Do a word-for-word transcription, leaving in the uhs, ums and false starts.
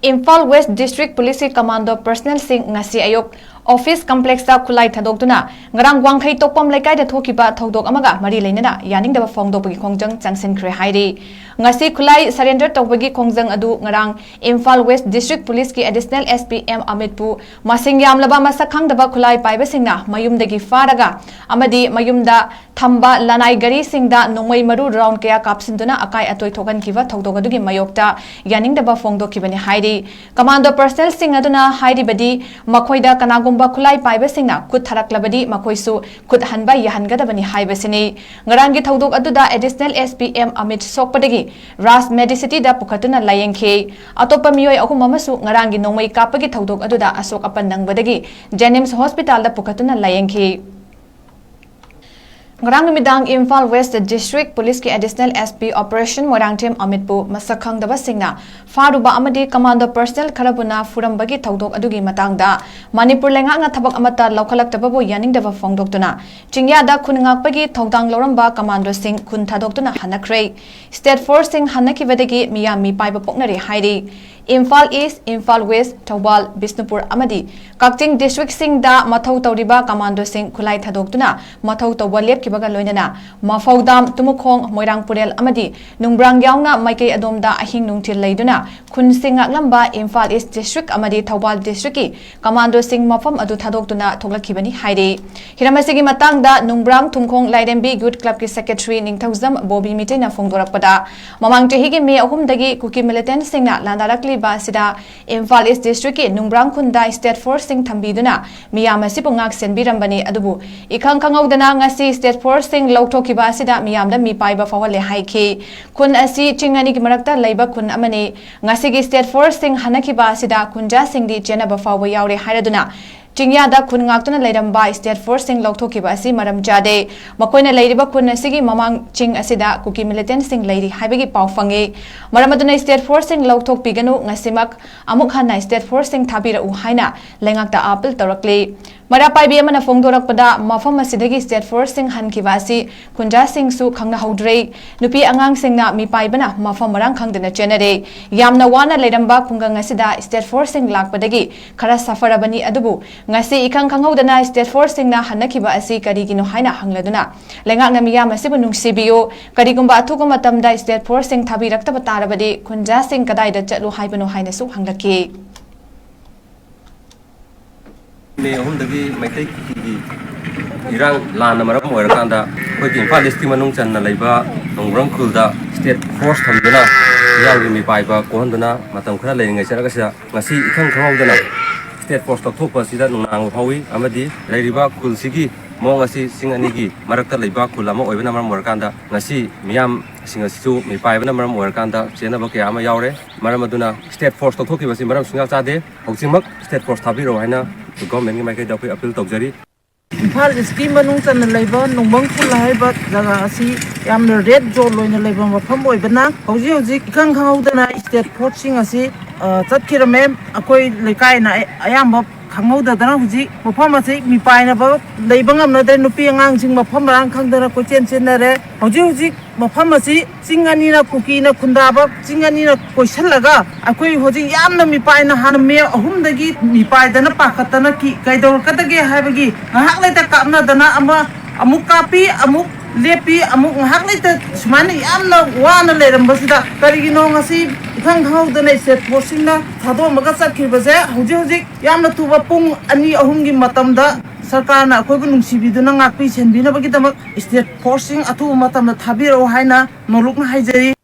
Imphal west district ꯄꯨꯂꯤꯁꯀꯤ commando ꯄꯔꯁꯅꯦꯜꯁꯤꯡ ꯉꯁꯤ ꯑꯌꯨꯛ ꯑꯣꯐꯤꯁ ꯀꯝꯄ꯭ꯂꯦꯛꯁꯇ ꯈꯨꯠꯂꯥꯏ ꯊꯥꯗꯣꯛꯇꯨꯅ ꯉꯔꯥꯡ ꯋꯥꯡꯈꯩ ꯇꯣꯛꯄꯝ ꯂꯩꯀꯥꯏꯗ ꯊꯣꯛꯈꯤꯕ ꯊꯧꯗꯣꯛ ꯑꯃꯒ ꯃꯔꯤ ꯂꯩꯅꯅ ꯌꯥꯅꯤꯡꯗꯕ ꯐꯣꯡꯗꯣꯛꯄꯒꯤ ꯈꯣꯡꯖꯪ ꯆꯪꯁꯤꯟꯈ꯭ꯔꯦ ꯍꯥꯏꯔꯤ꯫ ꯉꯁꯤ ꯈꯨꯠꯂꯥꯏ ꯁꯔꯦꯟꯗꯔ ꯇꯧꯕꯒꯤ ꯈꯣꯡꯖꯪ ꯑꯗꯨ ꯉꯔꯥꯡ ꯏꯝꯐꯥꯜ ꯋꯦꯁ ꯗꯤꯁꯇ꯭ꯔꯤꯛ ꯄꯨꯂꯤꯁꯀꯤ ꯑꯦꯗꯤꯁꯅꯦꯜ ꯑꯦꯁ ꯄꯤ ꯑꯦꯝ ꯑꯃꯤꯠꯄꯨ ꯃꯁꯤꯡ ꯌꯥꯝꯂꯕ ꯃꯁꯛ ꯈꯪꯗꯕ ꯈꯨꯠꯂꯥꯏ ꯄꯥꯏꯕꯁꯤꯡꯅ ꯃꯌꯨꯝꯗꯒꯤ ꯐꯥꯔꯒ ꯑꯃꯗꯤ ꯃꯌꯨꯝꯗ ꯊꯝꯕ ꯂꯅꯥꯏ ꯒꯥꯔꯤꯁꯤꯡꯗ ꯅꯣꯡꯃꯩ ꯃꯔꯨ ꯔꯥꯎꯟ ꯀꯌꯥ ꯀꯥꯞꯁꯤꯟꯗꯨꯅ ꯑꯀꯥꯏ ꯑꯇꯣꯏ ꯊꯣꯛꯍꯟꯈꯤꯕ ꯊꯧꯗꯣꯛ ꯑꯗꯨꯒꯤ ꯃꯥꯌꯣꯛꯇ ꯌꯥꯅꯤꯡꯗꯕ ꯐꯣꯡꯗꯣꯛꯈꯤꯕꯅꯤ ꯍꯥꯏꯔꯤ꯫ ꯀꯃꯥꯟꯗꯣ ꯄꯔꯁꯅꯦꯜꯁꯤꯡ ꯑꯗꯨꯅ ꯍꯥꯏꯔꯤꯕꯗꯤ ꯃꯈꯣꯏꯗ ꯀꯅꯥꯒꯨꯝꯕ ꯈꯨꯠꯂꯥꯏ ꯄꯥꯏꯕꯁꯤꯡꯅ ꯈꯨꯠ ꯊꯥꯔꯛꯂꯕꯗꯤ ꯃꯈꯣꯏꯁꯨ ꯈꯨꯠ ꯍꯟꯕ ꯌꯥꯍꯟꯒꯗꯕꯅꯤ ꯍꯥꯏꯕꯁꯤꯅꯤ꯫ ꯉꯔꯥꯡꯒꯤ ꯊꯧꯗꯣꯛ ꯑꯗꯨꯗ additional S P M Amit ꯁꯣꯛꯄꯗꯒꯤ ꯔꯥꯖ ꯃꯦꯗꯤꯁꯤꯇꯤꯗ ꯄꯨꯈꯠꯇꯨꯅ ꯂꯥꯌꯦꯡꯈꯤ꯫ ꯑꯇꯣꯞꯄ ꯃꯤꯑꯣꯏ ꯑꯍꯨꯝ ꯑꯃꯁꯨ ꯉꯔꯥꯡꯒꯤ ꯅꯣꯡꯃꯩ ꯀꯥꯞꯄꯒꯤ ꯊꯧꯗꯣꯛ ꯑꯗꯨꯗ ꯑꯁꯣꯛ ꯑꯄꯟ ꯅꯪꯕꯗꯒꯤ ꯖꯦꯅꯤꯝꯁ ꯍꯣꯁꯄꯤꯇꯥꯜꯗ ꯄꯨꯈꯠꯇꯨꯅ ꯂꯥꯌꯦꯡꯈꯤ꯫ ꯉꯔꯥꯡ ꯅꯨꯃꯤꯗꯥꯡ ꯏꯝꯐꯥꯜ ꯋꯦꯁ ꯗꯤꯁꯇ꯭ꯔꯤꯛ ꯄꯨꯂꯤꯁꯀꯤ additional S P operation Moirangthem ꯑꯃꯤꯠꯄꯨ ꯃꯁꯛ ꯈꯪꯗꯕꯁꯤꯡꯅ ꯐꯥꯔꯨꯕ ꯑꯃꯗꯤ ꯀꯃꯥꯟꯗꯣ ꯄꯔꯁꯅꯦꯜ ꯈꯔꯕꯨꯅ ꯐꯨꯔꯝꯕꯒꯤ ꯊꯧꯗꯣꯛ ꯑꯗꯨꯒꯤ ꯃꯇꯥꯡꯗ ꯃꯅꯤꯄꯨꯔ ꯂꯩꯉꯥꯛꯅ ꯊꯕꯛ ꯑꯃꯠꯇ ꯂꯧꯈꯠꯂꯛꯇꯕꯕꯨ ꯌꯥꯅꯤꯡꯗꯕ ꯐꯣꯡꯗꯣꯛꯇꯨꯅ ꯆꯤꯡꯌꯥꯗ ꯈꯨꯟ ꯉꯥꯛꯄꯒꯤ ꯊꯧꯗꯥꯡ ꯂꯧꯔꯝꯕ ꯀꯃꯥꯟꯗꯣꯁꯤꯡ ꯈꯨꯟ ꯊꯥꯗꯣꯛꯇꯨꯅ ꯍꯟꯅꯈ꯭ꯔꯦ꯫ ꯁ꯭ꯇꯦꯠ ꯐꯣꯔꯁꯁꯤꯡ ꯍꯟꯅꯈꯤꯕꯗꯒꯤ ꯃꯤꯌꯥꯝ ꯃꯤꯄꯥꯏꯕ ꯄꯣꯛꯅꯔꯦ ꯍꯥꯏꯔꯤ꯫ ꯏꯝꯐꯥꯜ ꯏꯁ, ꯏꯝꯐꯥꯜ ꯋꯦꯁ, ꯊꯧꯕꯥꯜ, ꯕꯤꯁꯅꯨꯄꯨꯔ ꯑꯃꯗꯤ ꯀꯛꯆꯤꯡ ꯗꯤꯁꯇ꯭ꯔꯤꯛꯁꯤꯡꯗ ꯃꯊꯧ ꯇꯧꯔꯤꯕ ꯀꯃꯥꯟꯗꯣꯁꯤꯡ ꯈꯨꯠꯂꯥꯏ ꯊꯥꯗꯣꯛꯇꯨꯅ ꯃꯊꯧ ꯇꯧꯕ ꯂꯦꯞꯈꯤꯕꯒ ꯂꯣꯏꯅꯅ ꯃꯐꯧꯗꯥꯝ, ꯇꯨꯃꯈꯣꯡ, ꯃꯣꯏꯔꯥꯡ ꯄꯨꯔꯦꯜ ꯑꯃꯗꯤ ꯅꯨꯡꯕ꯭ꯔꯥꯡ ꯌꯥꯎꯅ ꯃꯥꯏꯀꯩ ꯑꯗꯣꯝꯗ ꯑꯍꯤꯡ ꯅꯨꯡꯊꯤꯜ ꯂꯩꯗꯨꯅ ꯈꯨꯟꯁꯤꯡ ꯉꯥꯛꯂꯝꯕ ꯏꯝꯐꯥꯜ ꯏꯁ ꯗꯤꯁꯇ꯭ꯔꯤꯛ ꯑꯃꯗꯤ ꯊꯧꯕꯥꯜ ꯗꯤꯁꯇ꯭ꯔꯤꯛꯀꯤ ꯀꯃꯥꯟꯗꯣꯁꯤꯡ ꯃꯐꯝ ꯑꯗꯨ ꯊꯥꯗꯣꯛꯇꯨꯅ ꯊꯣꯛꯂꯛꯈꯤꯕꯅꯤ ꯍꯥꯏꯔꯤ꯫ ꯍꯤꯔꯝ ꯑꯁꯤꯒꯤ ꯃꯇꯥꯡꯗ ꯅꯨꯡꯕ꯭ꯔꯥꯡ ꯊꯨꯝꯈꯣꯡ ꯂꯥꯏꯔꯦꯝꯕꯤ ꯌꯨꯠ ꯀ꯭ꯂꯕꯀꯤ ꯁꯦꯀ꯭ꯔꯦꯇꯔꯤ ꯅꯤꯡꯊꯧꯖꯝ ꯕꯣꯕꯤ ꯃꯤꯇꯩꯅ ꯐꯣꯡꯗꯣꯔꯛꯄꯗ, ꯃꯃꯥꯡ ꯆꯍꯤꯒꯤ ꯃꯦ ꯑꯍꯨꯝꯗꯒꯤ ꯀꯨꯀꯤ ꯃꯤꯂꯤꯇꯦꯟꯠꯁꯤꯡꯅ ꯂꯥꯟꯗꯥꯔꯛꯂꯤꯕ ꯑꯁꯤꯗ ꯏꯝꯐꯥꯜ ꯏꯁ ꯗꯤꯁꯇ꯭ꯔꯤꯛꯀꯤ ꯅꯨꯡꯕ꯭ꯔꯥꯡ ꯈꯨꯟꯗ ꯁ꯭ꯇꯦꯠ ꯐꯣꯔꯁꯁꯤꯡ ꯊꯝꯕꯤꯗꯨꯅ ꯃꯤꯌꯥꯝ ꯑꯁꯤꯕꯨ ꯉꯥꯛ ꯁꯦꯟꯕꯤꯔꯝꯕꯅꯤ꯫ ꯑꯗꯨꯕꯨ ꯏꯈꯪ ꯈꯪꯍꯧꯗꯅ ꯉꯁꯤ ꯁ꯭ꯇꯦꯠ ꯐꯣꯔꯁꯁꯤꯡ ꯂꯧꯊꯣꯛꯈꯤꯕ ꯑꯁꯤꯗ ꯃꯤꯌꯥꯝꯗ ꯃꯤꯄꯥꯏꯕ ꯐꯥꯎꯍꯜꯂꯦ ꯍꯥꯏꯈꯤ꯫ ꯈꯨꯟ ꯑꯁꯤ ꯆꯤꯡ ꯑꯅꯤꯒꯤ ꯃꯔꯛꯇ ꯂꯩꯕ ꯈꯨꯟ ꯑꯃꯅꯤ꯫ ꯉꯁꯤꯒꯤ ꯁ꯭ꯇꯦꯠ ꯐꯣꯔꯁꯁꯤꯡ ꯍꯟꯅꯈꯤꯕ ꯑꯁꯤꯗ ꯈꯨꯟꯖꯥꯁꯤꯡꯗꯤ ꯆꯦꯟꯅꯕ ꯐꯥꯎꯕ ꯌꯥꯎꯔꯦ ꯍꯥꯏꯔꯗꯨꯅ ꯆꯤꯡꯌꯥꯗ ꯈꯨꯟ ꯉꯥꯛꯇꯨꯅ ꯂꯩꯔꯝꯕ ꯁ꯭ꯇꯦꯠ ꯐꯣꯔꯁꯁꯤꯡ ꯂꯧꯊꯣꯛꯈꯤꯕ ꯑꯁꯤ ꯃꯔꯝ ꯆꯥꯗꯦ꯫ ꯃꯈꯣꯏꯅ ꯂꯩꯔꯤꯕ ꯈꯨꯟ ꯑꯁꯤꯒꯤ ꯃꯃꯥꯡ ꯆꯤꯡ ꯑꯁꯤꯗ ꯀꯨꯀꯤ ꯃꯤꯂꯤꯇꯦꯟꯠꯁꯤꯡ ꯂꯩꯔꯤ ꯍꯥꯏꯕꯒꯤ ꯄꯥꯎ ꯐꯪꯉꯤ꯫ ꯃꯔꯝ ꯑꯗꯨꯅ ꯁ꯭ꯇꯦꯠ ꯐꯣꯔꯁꯁꯤꯡ ꯂꯧꯊꯣꯛꯄꯤꯒꯅꯨ, ꯉꯁꯤꯃꯛ ꯑꯃꯨꯛ ꯍꯟꯅ ꯁ꯭ꯇꯦꯠ ꯐꯣꯔꯁꯁꯤꯡ ꯊꯥꯕꯤꯔꯛꯎ ꯍꯥꯏꯅ ꯂꯩꯉꯥꯛꯇ ꯑꯥꯄꯤꯜ ꯇꯧꯔꯛꯂꯤ꯫ ꯃꯩꯔꯥ ꯄꯥꯏꯕꯤ ꯑꯃꯅ ꯐꯣꯡꯗꯣꯔꯛꯄꯗ, ꯃꯐꯝ ꯑꯁꯤꯗꯒꯤ state forceꯁꯤꯡ ꯍꯟꯈꯤꯕ ꯑꯁꯤ ꯈꯨꯟꯖꯥꯁꯤꯡꯁꯨ ꯈꯪꯅꯍꯧꯗ꯭ꯔꯦ꯫ ꯅꯨꯄꯤ ꯑꯉꯥꯡꯁꯤꯡꯅ ꯃꯤꯄꯥꯏꯕꯅ ꯃꯐꯝ ꯃꯔꯥꯡ ꯈꯪꯗꯅ ꯆꯦꯟꯅꯔꯦ꯫ ꯌꯥꯝꯅ ꯋꯥꯅ ꯂꯩꯔꯝꯕ ꯈꯨꯡꯒꯪ ꯑꯁꯤꯗ state forceꯁꯤꯡ ꯂꯥꯛꯄꯗꯒꯤ ꯈꯔ ꯁꯥꯐꯔꯕꯅꯤ, ꯑꯗꯨꯕꯨ ꯉꯁꯤ ꯏꯈꯪ ꯈꯪꯍꯧꯗꯅ state forceꯁꯤꯡꯅ ꯍꯟꯅꯈꯤꯕ ꯑꯁꯤ ꯀꯔꯤꯒꯤꯅꯣ ꯍꯥꯏꯅ ꯍꯪꯂꯗꯨꯅ, ꯂꯩꯉꯥꯛꯅ ꯃꯤꯌꯥꯝ ꯑꯁꯤꯕꯨ ꯅꯨꯡꯁꯤꯕꯤꯌꯨ, ꯀꯔꯤꯒꯨꯝꯕ ꯑꯊꯨꯕ ꯃꯇꯝꯗ state forceꯁꯤꯡ ꯊꯥꯕꯤꯔꯛꯇꯕ ꯇꯥꯔꯕꯗꯤ ꯈꯨꯟꯖꯥꯁꯤꯡ ꯀꯗꯥꯏꯗ ꯆꯠꯂꯨ ꯍꯥꯏꯕꯅꯣ ꯍꯥꯏꯅꯁꯨ ꯍꯪꯂꯛꯈꯤ꯫ ꯃꯦ ꯑꯍꯨꯝꯗꯒꯤ ꯃꯩꯇꯩ ꯀꯨꯀꯤꯒꯤ ꯏꯔꯥꯡ ꯂꯥꯟꯅ ꯃꯔꯝ ꯑꯣꯏꯔꯀꯥꯟꯗ ꯑꯩꯈꯣꯏꯒꯤ ꯏꯝꯐꯥꯜ ꯏꯁꯀꯤ ꯃꯅꯨꯡ ꯆꯟꯅ ꯂꯩꯕ ꯅꯣꯡꯕ꯭ꯔꯝ ꯈꯨꯜꯗ state force ꯊꯝꯗꯨꯅ ꯃꯤꯌꯥꯝꯒꯤ ꯃꯤꯄꯥꯏꯕ ꯀꯣꯛꯍꯟꯗꯨꯅ ꯃꯇꯝ ꯈꯔ ꯂꯩꯔꯤꯉꯩ ꯆꯠꯂꯒꯁꯤꯗ ꯉꯁꯤ ꯏꯈꯪ ꯈꯪꯍꯧꯗꯅ state force ꯂꯧꯊꯣꯛꯄ ꯑꯁꯤꯗ ꯅꯨꯡꯅꯥꯡꯕ ꯐꯥꯎꯏ꯫ ꯑꯃꯗꯤ ꯂꯩꯔꯤꯕ ꯈꯨꯜꯁꯤꯒꯤ ꯃꯑꯣꯡ ꯑꯁꯤ ꯆꯤꯡ ꯑꯅꯤꯒꯤ ꯃꯔꯛꯇ ꯂꯩꯕ ꯈꯨꯜ ꯑꯃ ꯑꯣꯏꯕꯅ ꯃꯔꯝ ꯑꯣꯏꯔꯀꯥꯟꯗ ꯉꯁꯤ ꯃꯤꯌꯥꯝꯁꯤꯡ ꯑꯁꯤꯁꯨ ꯃꯤꯄꯥꯏꯕꯅ ꯃꯔꯝ ꯑꯣꯏꯔꯀꯥꯟꯗ ꯆꯦꯟꯅꯕ ꯀꯌꯥ ꯑꯃ ꯌꯥꯎꯔꯦ꯫ ꯃꯔꯝ ꯑꯗꯨꯅ state force ꯂꯧꯊꯣꯛꯈꯤꯕꯁꯤ ꯃꯔꯝ ꯁꯨꯡꯌꯥ ꯆꯥꯗꯦ꯫ ꯍꯧꯖꯤꯛꯃꯛ state force ꯊꯥꯕꯤꯔꯛꯑꯣ ꯍꯥꯏꯅ governmentꯀꯤ ꯃꯥꯏꯀꯩꯗ ꯑꯩꯈꯣꯏ appeal ꯇꯧꯖꯔꯤ꯫ ꯏꯝꯐꯥꯜ ꯏꯁꯀꯤ ꯃꯅꯨꯡ ꯆꯟꯅ ꯂꯩꯕ ꯅꯣꯡꯕꯪ ꯈꯨꯜ ꯍꯥꯏꯔꯤꯕ ꯖꯒꯥ ꯑꯁꯤ ꯌꯥꯝꯅ red zone ꯑꯣꯏꯅ ꯂꯩꯕ ꯃꯐꯝ ꯑꯣꯏꯕꯅ, ꯍꯧꯖꯤꯛ ꯍꯧꯖꯤꯛ ꯏꯈꯪ ꯈꯪꯍꯧꯗꯅ state forceꯁꯤꯡ ꯑꯁꯤ ꯆꯠꯈꯤꯔꯝꯃꯦ꯫ ꯑꯩꯈꯣꯏ ꯂꯩꯀꯥꯏꯅ ꯑꯌꯥꯝꯕ ꯈꯪꯍꯧꯗꯗꯅ ꯍꯧꯖꯤꯛ ꯃꯐꯝ ꯑꯁꯤ ꯃꯤꯄꯥꯏꯅꯕ ꯂꯩꯕ ꯉꯝꯅꯗ꯭ꯔꯦ꯫ ꯅꯨꯄꯤ ꯑꯉꯥꯡꯁꯤꯡ ꯃꯐꯝ ꯃꯔꯥꯡ ꯈꯪꯗꯅ ꯀꯣꯏꯆꯦꯟ ꯆꯦꯟꯅꯔꯦ꯫ ꯍꯧꯖꯤꯛ ꯍꯧꯖꯤꯛ ꯃꯐꯝ ꯑꯁꯤ ꯆꯤꯡ ꯑꯅꯤꯅ, ꯀꯨꯀꯤꯅ ꯈꯨꯟꯗꯥꯕ ꯆꯤꯡ ꯑꯅꯤꯅ ꯀꯣꯏꯁꯤꯜꯂꯒ, ꯑꯩꯈꯣꯏ ꯍꯧꯖꯤꯛ ꯌꯥꯝꯅ ꯃꯤꯄꯥꯏꯅ, ꯍꯥꯟꯅ ꯃꯦ ꯑꯍꯨꯝꯗꯒꯤ ꯃꯤꯄꯥꯏꯗꯅ ꯄꯥꯈꯠꯇꯅ ꯀꯤ ꯀꯩꯗꯧꯔꯛꯀꯗꯒꯦ ꯍꯥꯏꯕꯒꯤ ꯉꯥꯏꯍꯥꯛ ꯂꯩꯇ ꯀꯥꯞꯅꯗꯅ ꯑꯃ ꯑꯃꯨꯛ ꯀꯥꯞꯄꯤ, ꯑꯃꯨꯛ ꯂꯦꯞꯄꯤ, ꯑꯃꯨꯛ ꯉꯥꯏꯍꯥꯛ ꯂꯩꯇ ꯁꯨꯃꯥꯏꯅ ꯌꯥꯝꯅ ꯋꯥꯅ ꯂꯩꯔꯝꯕꯁꯤꯗ, ꯀꯔꯤꯒꯤꯅꯣ ꯉꯁꯤ ꯏꯈꯪ ꯈꯪꯍꯧꯗꯅ state forceꯁꯤꯡꯅ ꯊꯥꯗꯣꯛꯑꯝꯃꯒ ꯆꯠꯈꯤꯕꯁꯦ? ꯍꯧꯖꯤꯛ ꯍꯧꯖꯤꯛ ꯌꯥꯝꯅ ꯊꯨꯕ ꯄꯨꯡ ꯑꯅꯤ ꯑꯍꯨꯝꯒꯤ ꯃꯇꯝꯗ ꯁꯔꯀꯥꯔꯅ ꯑꯩꯈꯣꯏꯕꯨ ꯅꯨꯡꯁꯤꯕꯤꯗꯨꯅ ꯉꯥꯛꯄꯤ ꯁꯦꯟꯕꯤꯅꯕꯒꯤꯗꯃꯛ state forceꯁꯤꯡ ꯑꯊꯨꯕ ꯃꯇꯝꯗ ꯊꯥꯕꯤꯔꯛꯎ ꯍꯥꯏꯅ ꯅꯣꯂꯨꯛꯅ ꯍꯥꯏꯖꯔꯤ꯫